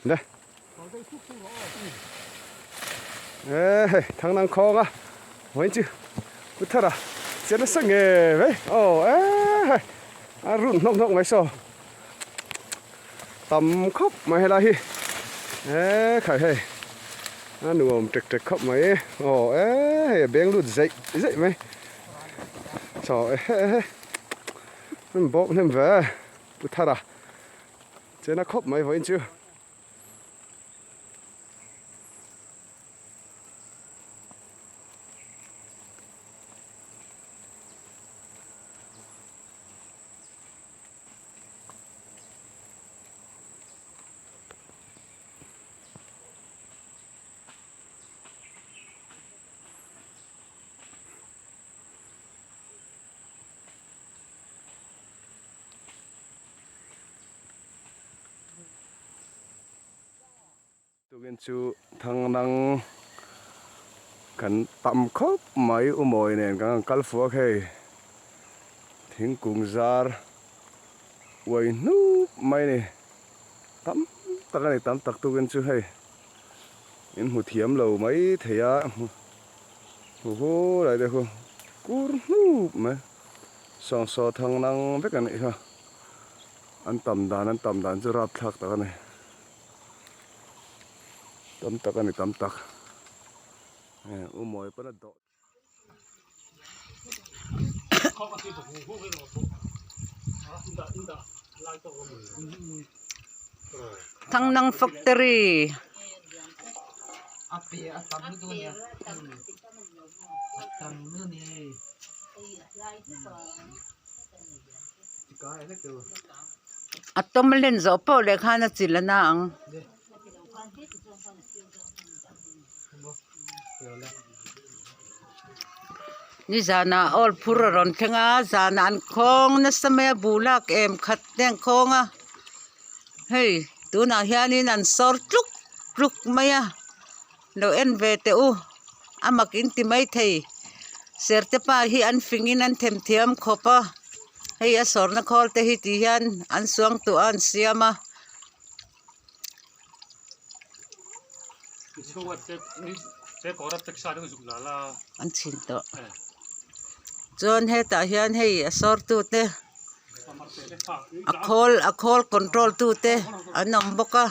Le. Ê hei thang nang khawng a vawiin chu ku thar a che nasa nge mai aw ê hei a run hnawk hnawk mai saw tam khawp mai helai hi ê khai hei a nuam tek tek khawp mai aw ê hei a beng lut zeih zeih mai saw e he he an bawk hnem ve pu thar a. Chena khawp mai vawiin chu. Tukin chu thangnang kan tam khawp mai umawi nen kan han kal fuak hei thingkung zar uai hnup mai a ni tam tak a ni tam tak tukin chu hei in hmu thiam lo mai thei a hmu hu lai te khu kur hnup mai. Sawngsaw thang nang vek a nih kha. An tam dan an tam dan chu rapthlak tak a ni. Tam tak a ni tam tak. U mawi pawn a dawh. Thangnang factory. A tawm a len zawh pawh leh khan a chil a na ang. Nizanah awl phur a rawn thleng a zanah an khawng nasa mai a buh lak em khat te an khawng a hei tunah hianin an sawr tluk tluk mai a. Lo en ve teh u, a mak in ti maithei. Serte pa hi an fing in an them thiam khawp a, hei a sawrna khawl te hi ti hian an suang tawh a an siam a. An chhin tawh. Chuan hetah hian hei a sawrtu te a khawl a khawl control tu te an awm bawk a.